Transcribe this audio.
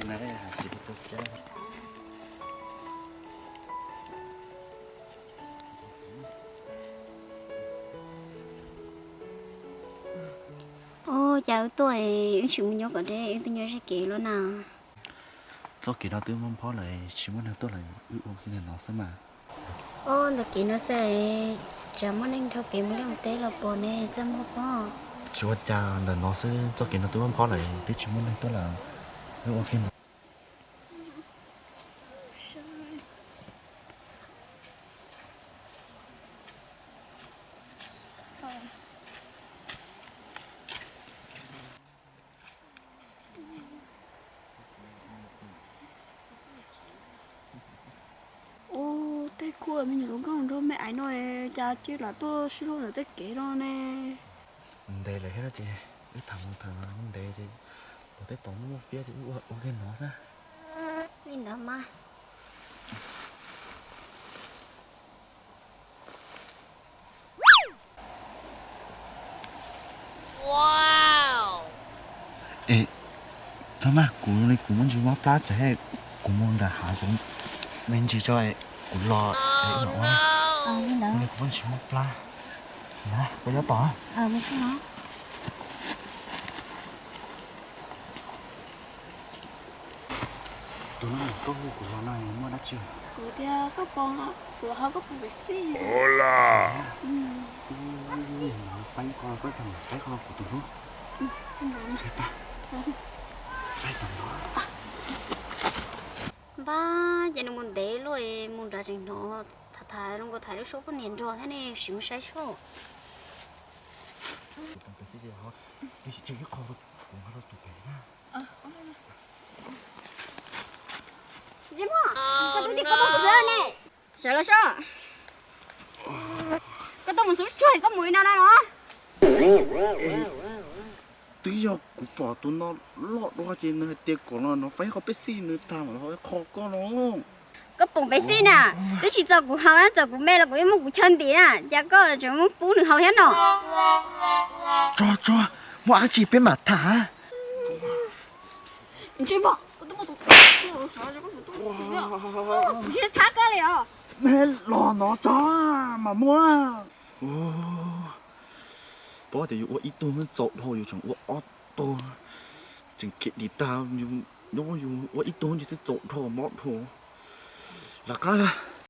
Ua cas wb tuaj wb tsis mus nyob kom deb, wb twb nyob ze kev los na. Txoj kev no twb muab nphob lawm, tsis muaj neeg tuaj lawm, wb ua kiag ntawm no xwb mas. Ua ntawm kev no xwb, tsam muaj neeg dhau kev mus liaj mus teb los pom ne, txaj muag pob. Tsis ua cas, ntawm no xwb, txoj kev no twb muab nphob lawm, twb tsis muaj neeg tuaj lawm, wb ua kiag no. Ua, tej khub me nyuam hluas nkauj nrog me aiv no, cas cia lam tuaj sib luag ntawm tej kev no ne. Ntev lawm thiab no ces wb tham mus tham los ntev ces, ua tej tod muaj muaj fiab ces wb ua ua kiag no xwb. Li ntawd mas. Es, txhob maj, kuv li kuv muaj ntsis mob plab ces kuv mus nram hav zoov me ntsis tso, kuv los es los ua. Kuv muaj ntsis mob plab. Koj nyob tos. Tus no koj hu kuv los no muaj dab tsi? Kuv tias koj pom, kuv ho koj pom pem xij. Paib qho koj tau paib qho kuv tus hlub. Npab, ces nws mus ntev luaj, mus nrad tseem hnov tham tham zoo nkaus tham lub suab poj niam nrog thiab ne, sim mus saib seb. Kuv pom pem xij ces ho, tab sis tseg ib qho, kuv nqa rau tus pem na. Koj twb tias koj tuaj kuv xwb ne. Sawv los sob. Koj tuaj mus xub tsuag koj mus li no no los. Twb yog kuv pom tus no loj dua ces nws hais tias kom los no faib qho peb xij, nws tag mam los qho koj no. Koj pom peb xij na, twb tsis txog kuv haus na, txog kuv me los kuv yeej muab kuv chaw ntim na, cas koj tseem muab pub nws haus thiab no. Tso tso, muaj dab tsi peb mam tham. Tsis thab koj li os. Los no tso, mam muab. Paub tias yus ua ib tug txaus dhau, yus tseem ua ob tug, tseem khiav dim tag, nyob yus ua ib tug ntsis twb txaus dhau mob dhau. Lawv qab.